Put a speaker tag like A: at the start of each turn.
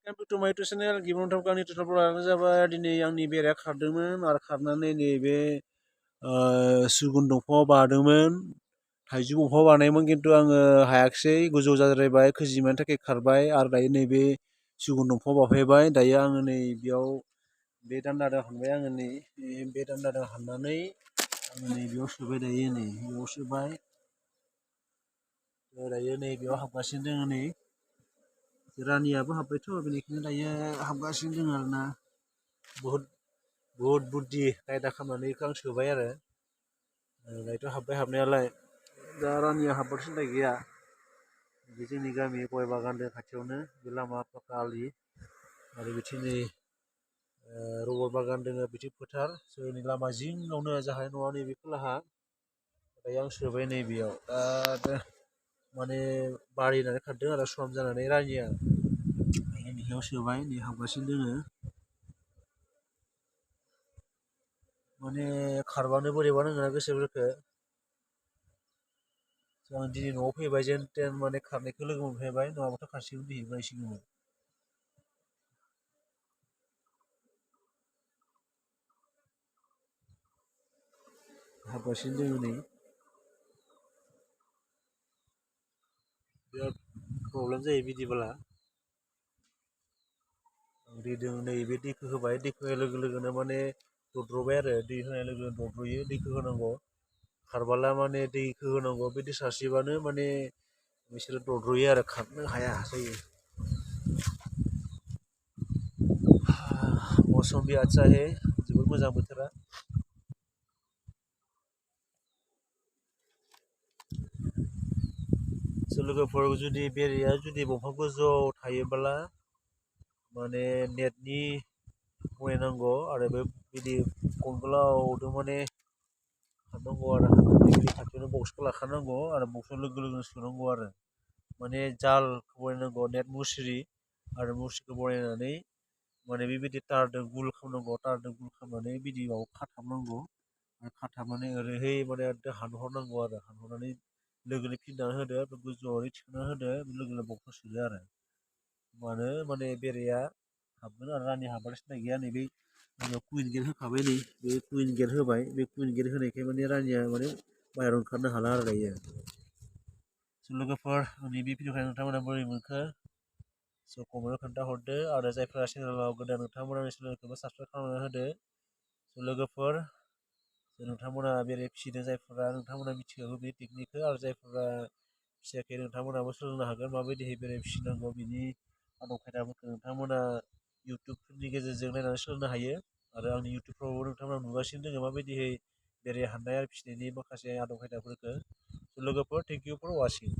A: tomato' channel गिबियावनो नोंथांखौ आंनि टुइटारफोरानो जाबाय दिनै आंनि बेराया खारदोंमोन आरो खारनानै नैबे सिगुन दंफाङाव बादोंमोन थाइजौ दंफाङाव बानायमोन खिन्थु आङो हायाखिसै गोजौ जाद्रायबाय खोजिमानि थाखाय खारबाय आरो दायो नैबे सिगुन दंफाङाव बाफैबाय दायो आङो नै बेयाव बे दान्दाजों हानबाय आङो नै बे दान्दाजों हाननानै आङो नै बेयाव सोबाय दायो नै बेयाव सोबाय दायो नै बेयाव हाबगासिनो दङ नै रानियाबो हाब्बायथ' बेनिखायनो दायो हाबगासिनो दङ आरोना बहुद बुद्धि खायदा खालामनानै बेखौ आं सोबाय आरो दायोथ' हाब्बाय हाबनायालाय दा रानिया हाब्बाथ' सिन्था गैया बे जोंनि गामि गय बागान दं खाथियावनो बे लामा पाक्का आलि आरो बिथिं नै रबार बागान दङ बिथिं फोथार जोंनि लामा जिङावनो जाहाय न'आ नैबे खोलाहा दायो आं सोबाय नैबेयाव दा माने बारिनानै खारदों आरो सम जानानै रानिया बेयाव सोबाय नै हाबगासिनो दोङो माने खारबानो बोरैबा नाङोना गोसोफोरखौ आं दिनै न'आव फैबाय जेन थेन माने खारनायखौ लोगो मोनफैबाय नङाबाथ' खारसिगोन दिनै हाबगासिनो दोङो नै बिराद प्रब्लेम जायो बिदिबोला दैदों नैबे दैखौ होबाय दैखौ होनाय लोगो लोगोनो माने दद्रबाय आरो दै होनाय लोगो लोगो दद्रयो दैखौ होनांगौ खारबोला माने दैखौ होनांगौ बे दै सारस्रिबानो माने बिसोरो दद्रयो आरो खारनो हाया जायो मौसम भी आच्छा है जोबोद मोजां बोथोरा लोगोफोर जुदि बेरेया जुदि दंफां गोजौआव थायोब्ला माने नेटनि बनायनांगौ आरो बे बिदि गन गोलावजों माने हाबनांगौ आरो हाबनानै खाथियावनो बक्सखौ लाखानांगौ आरो बक्सआव लोगो लोगो सोनांगौ आरो माने जाल बनायनांगौ नेट मुस्रि आरो मुस्रिखौ बनायनानै माने बेबायदि तारजों गुल खालामनांगौ तारजों गुल खालामनानै बिदि माबायाव खाथाबनांगौ खाथाबनानै ओरैहै माने हानहरनांगौ आरो हानहरनानै लोगोनो फिननानै होदो गोजौआव ओरै थिखांना होदो लोगोनो बक्सआव सोदो आरो होमबानो माने बेरेया हाबगोन आरो रानि हाबबाथाय सिन्था गैया नैबे कुइन गेट होखाबाय नै बे कुइन गेट होबाय बे कुइन गेट होनायखाय माने रानिया माने बाहेरायाव ओंखारनो हाला आरो दायो लोगोफोर आंनि बे भिडिअखौ नोंथांमोना बोरै मोनखो स' कमेन्टआव खोन्थाहरदो आरो जायफोरा चेनेलाव गोदान नोंथांमोना आंनि चेनेलखौबो साबसक्राइब खालामना होदो स' लोगोफोर नोंथांमोना बेरे फिसिदों जायफोरा नोंथांमोना मिथिखागौ बे टेकनिकखौ आरो जायफोरा फिसियाखै नोंथांमोनाबो सोलोंनो हागोन माबायदिहै बेरे फिसिनांगौ बिनि आदब खायदाफोरखौ नोंथांमोना इउटुबफोरनि गेजेरजों नायनानै सोलोंनो हायो आरो आंनि इउटुबफ्रावबो नोंथांमोना नुगासिनो दङ माबायदिहै बेरे हाननाय आरो फिसिनायनि माखासे आदब खायदाफोरखौ लोगोफोर थेंक इउ फर वाचिं